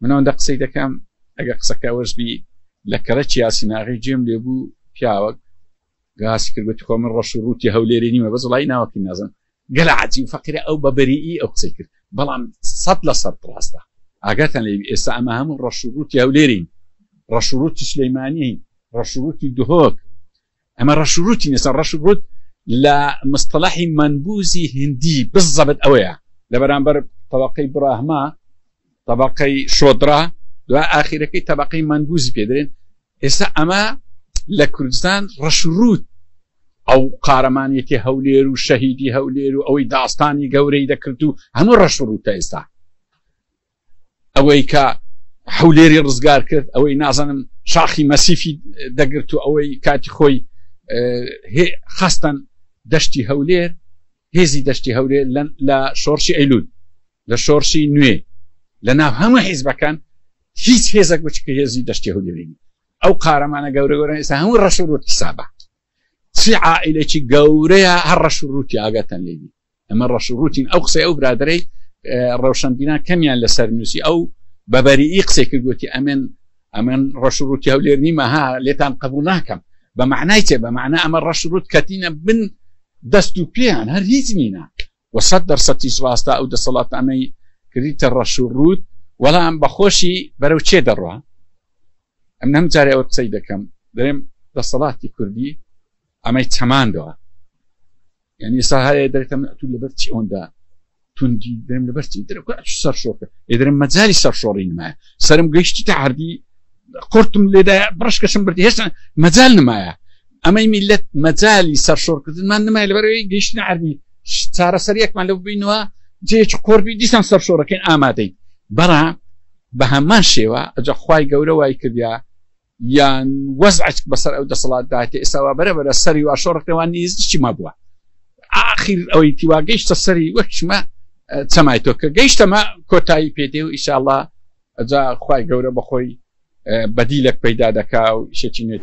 من ئەوەندە قسەی دەکەم ئەگە قسەکە ئەوەش بی لە کەرەکی یاسیناغی گوێم لێ بوو پیاوەک گاسی کرد گوتی خۆ من ڕەش و ڕووتی هەولێری نیمە بەس وڵی ناوەکی نازم گەلە عجیب فەقیرە ئەو بە بەریئی ئەو قسەی کرد بەڵام 100% ڕاستە ئاگاتان لێ ئێستا ئەمە هەموو ڕەش و ڕووتی هەولێرین ڕەش و ڕووتی سلەیمانیین ڕەش و ڕووتی دهۆک ئەمە ڕەش و ڕووتی نێستا ڕەش و ڕووت لە مستەلاحی مەنبوزی هندی بزەبت ئەوەیە لە بەرامبەر طبقەی براهما طبقەی شۆدرا دو ئاخیرەکەی طبقەی مەنبوزی پێدرێن ئێستا ئەمە لە کوردستان ڕەش و ڕووت ئەو قارەمانێتی هەولێر و شەهیدی هەولێر و ئەوەی داستانی گەورەی دەکرد و هەموو ڕەش و ڕووتە ئێستا ئەوەی کە حولێری ڕزگار کرد ئەوەی نازانم شاخی مەسیفی دەگرت و ئەوەی کاتی خۆی خاستن دەشتی هەولێر هێزی دەشتی هەولێر لە شۆڕشی ئەیلول لە شۆڕشی نوێ لە ناو هەموو حیزبەکان هیچ هێزێک بچکە هێزی دەشتی هەولێری ئەو قارەمانە گەورە گەورە ئێستا هەموو ڕەش و ڕووت حسابە چی عائلێکی گەورەیە هەر ڕەش و ڕووتی ئاگاتان لێبی ئەمە ڕەش و ڕوتین ئەو قسەی ئەو برادەرەی ڕەوشەنبیران کەمیان لەسەر نووسی ئەو بەبەریی قسەی کرد گوتی ئەمن ئەمن ڕەش و ڕوتی هەولێر نیمە ها لێتان قبول ناکەم بە معنای چێ بە معنا ئەمە ڕەش ڕوت کەتینە بن دەست و پێیان هەر هیچ نینە وە سەد دەرسەتیش ڕاستە ئەو دەسەڵات ئەمەی کردیتە ڕەش و ڕوت وەڵام بەخۆشی بەرەو چێ دەڕوا ئەم هەم جارێ ئەوە قسەی دەکەم دەرێم دەسەڵاتی کوردی ئەمەی چەماندەوە یعنی ئێستا هەیە دەرێتە من ئەتوو لەبەر چی ئەوەندە توندی درم لەبەر چی درم سەر شۆڕکە ئێ درم مەجای سەر شۆڕی نمایە سرم گەیشتی تا هەردی قورتم لێدا بڕشکەشم بردی هێشتا مەجال نمایە ئەمەی میلەت مەجای سەر شۆڕکردنمان نمای لەبەرەوەی گەیشتنە عەربی چارەسەریەکمان لەو بینەوە جێکی قۆربی دیسان سەر شۆڕەکەین ئامادەین بەڵام بە هەمان شێوە ئەجا خوای گەورە وای کردیا یان وەزعێک بەسەر ئەو دەسەڵاتدا تێ ئێستا وا بەرە بەرە سەری وا شۆڕکەوان نیزیکی مابووە ئاخیر ئەوەی تیوا گەیشتە سەری وەکشمە چەمای تۆ کە گەیشتەمە کۆتایی پێدێ و ئیشاءاللە ئەجا خوای گەورە بەخۆی بەدیلێک پەیدا دەکا و شێکی نوێ.